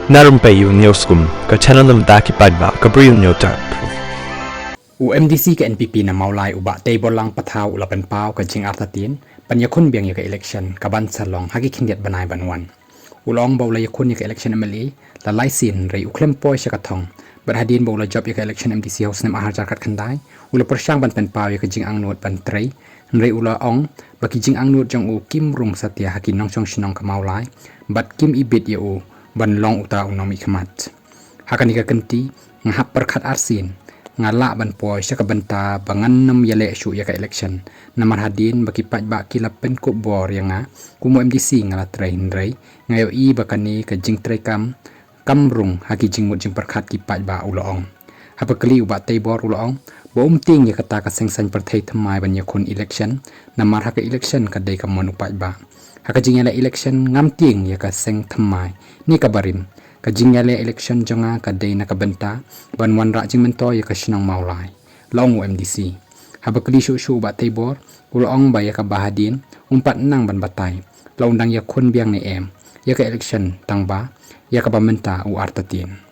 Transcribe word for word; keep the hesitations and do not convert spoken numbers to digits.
Na rympei ïa u News Kum, ka channel na bynta ki paidbah ka Bri u Hynñiewtrep. U MDC ka NPP na Mawlai u Bah Teibor Lang Pathaw u la pynpaw ka jingartatien ban ïakhun biang ïa ka election kaban sa long ha ki khyndiat bnai ban wan. U la ong ba u la ïakhun ïa ka election MLA la lai sien hynrei u khlem poi sha ka thong. Bad hadien ba u la jop ïa ka election MDC ha u snem ar hajar khatkhyndai, u la pyrshang ban pynpaw ïa ka jingangnud ban trei, hynrei u la ong ba ki jingangnud jong u kim rung satia ha ki nongshong shnong ka Mawlai bad kim ibit ïa u ban long uta u nongmihkhmat. Ha kane ka kynti nga hap pyrkhat arsien, nga lah ban poi sha ka bynta ba ngan nym ïaleh shuh ïa ka election, namar hadien ba ki paidbah ki la pynkup bor ïa nga kum u MDC. Nga la trei hynrei nga ïohi ba kane ka jingtrei kam kam rung ha ki jingmut jingpyrkhat ki paidbah, u la ong. Haba kylli u Bah Teibor u la ong ba um tieng ïa kata ka seng saiñ pyrthei thymmai ban ïakhun election, namar ha ka election ka dei ka mon u paidbah. Ha ka jingïaleh election ngam tieng ïa ka seng thymmai ne ka barim. Ka jingïaleh election jong nga ka dei na ka bynta ban wanrah jingmyntoi ïa ka shnong Mawlai, la ong u MDC. Haba kylli shuh shuh u Bah Teibor u la ong ba ïa kaba hadien um pat nang ban batai la un dang ïakhun biang ne em ïa ka election tang ba ïa kaba mynta u artatien.